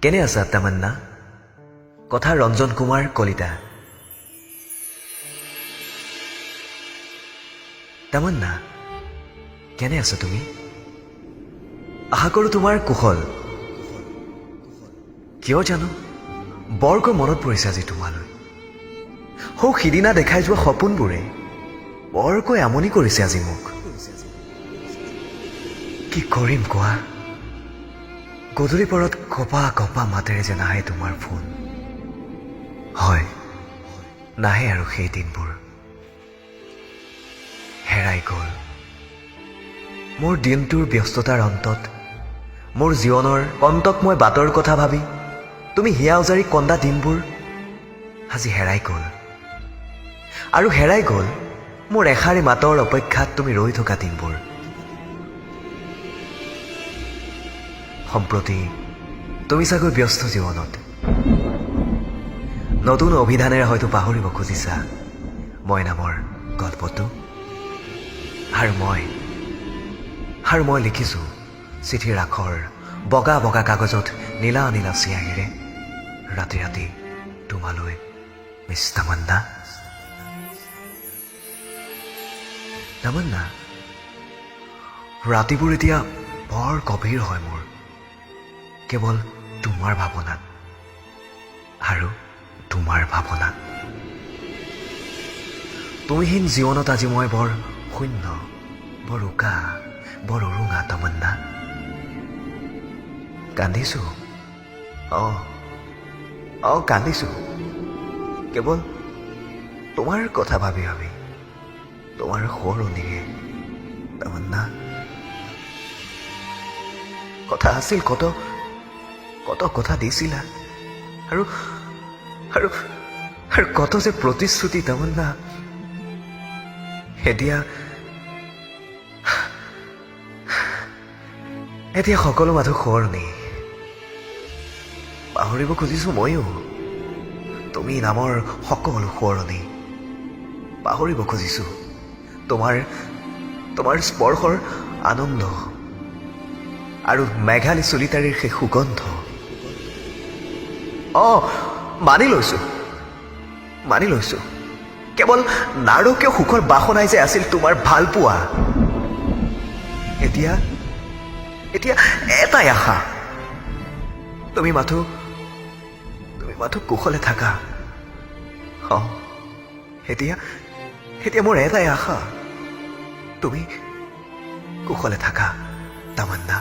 কেনে আছা তামান্না? কথা ৰঞ্জন কুমাৰ কলিতা। তামান্না, কেনে আছা তুমি? আশা কৰোঁ তোমাৰ কুশল। কিয় জানো বৰকৈ মনত পৰিছে আজি তোমালৈ। সৌ সিদিনা দেখাই যোৱা সপোনবোৰে বৰকৈ আমনি কৰিছে আজি মোক। কি কৰিম কোৱা? গধূলি পৰত কপা কপা মাতেৰে যে নাহে তোমাৰ ফোন। হয়, নাহে আৰু সেই দিনবোৰ হেৰাই গ'ল। মোৰ দিনটোৰ ব্যস্ততাৰ অন্তত মোৰ জীৱনৰ কণ্টকময় বাটৰ কথা ভাবি তুমি হিয়া উজাৰি কন্দা দিনবোৰ আজি হেৰাই গ'ল। আৰু হেৰাই গ'ল মোৰ এষাৰি মাতৰ অপেক্ষাত তুমি ৰৈ থকা দিনবোৰ। সম্প্ৰতি তুমি চাগৈ ব্যস্ত জীৱনত, নতুন অভিধানেৰে হয়তো পাহৰিব খুজিছা মই নামৰ গল্পটো। আৰু মই লিখিছোঁ চিঠিৰ আখৰ বগা বগা কাগজত নীলা নীলা চিয়াহীৰে ৰাতি ৰাতি তোমালৈ, মিছ তামান্না। তামান্না, ৰাতিবোৰ এতিয়া বৰ গভীৰ হয় মোৰ, কেৱল তোমাৰ ভাৱনাত আৰু তোমাৰ ভাৱনাত। তুমিহীন জীৱনত আজি মই বৰ শূন্য, বৰ উকা, বৰ উৰুঙা তামান্না। কান্দিছো, অঁ অঁ কান্দিছো, কেৱল তোমাৰ কথা ভাবি ভাবি, তোমাৰ সোঁৱৰণিৰে তামান্না। কথা আছিল, কত কত কথা দিছিলা আৰু আৰু আৰু কত যে প্ৰতিশ্ৰুতি তামান্না। এতিয়া এতিয়া সকলো মাথো সোঁৱৰণি। পাহৰিব খুজিছো ময়ো তুমি নামৰ সকলো সোঁৱৰণি। পাহৰিব খুজিছো তোমাৰ তোমাৰ স্পৰ্শৰ আনন্দ আৰু মেঘালী চুলিটাৰীৰ সেই সুগন্ধ। অঁ, মানি লৈছো, মানি লৈছো, কেৱল নাৰকীয় সুখৰ বাসনাই যে আছিল তোমাৰ ভালপোৱা। এতিয়া এতিয়া এটাই আশা, তুমি মাথো কুশলে থাকা। অঁ, এতিয়া এতিয়া মোৰ এটাই আশা, তুমি কুশলে থাকা তামান্না।